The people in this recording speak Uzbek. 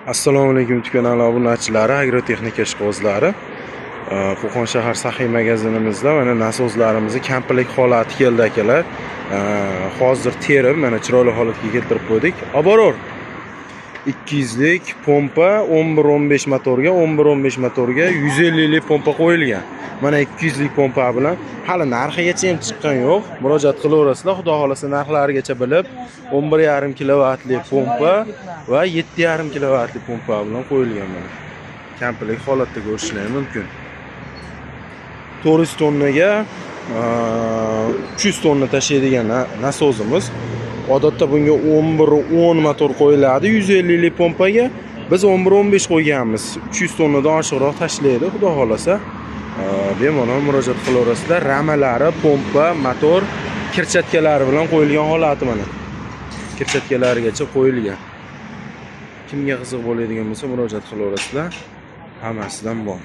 Assalomu alaykum kanal obunachilari, agrotexnika ishqibozlari. Qo'qon shahar Saxiy magazinimizda mana nasozlarimizni komplekt holati keldi akalar. Hozir terib mana chiroyli holatga keltirib qo'ydik. Oboror 200 lik pompa 11-15 motorga, 11-15 motorga 150 lik pompa qo'yilgan. Mana 200 lik pompa bilan hali narxigacha ham chiqqan yo'q. Murojaat qilaverasizlar, xudo xolasa narxlarigacha bilib 11,5 kilovatli pompa va 7,5 kilovatli pompa bilan qo'yilgan mana. Komplekt holatda ko'rishingiz mumkin. 400 tonnaga 300 tonna tashlaydigan nasozimiz. Odatda bunga 11-10 motor qo'yiladi 150 lik pompaga. Biz 11-15 qo'yganmiz. 300 tonnadan oshiqroq tashlaydi, xudo xolasa. Bemalol murojaat qilaverasizlar. Ramalari, pompa, motor, kirchatkalari bilan qo'yilgan holati mana. Kirchatkalarigacha qo'yilgan. Kimga qiziq bo'ladigan bo'lsa murojaat qilaverasizlar. Hammasidan bor.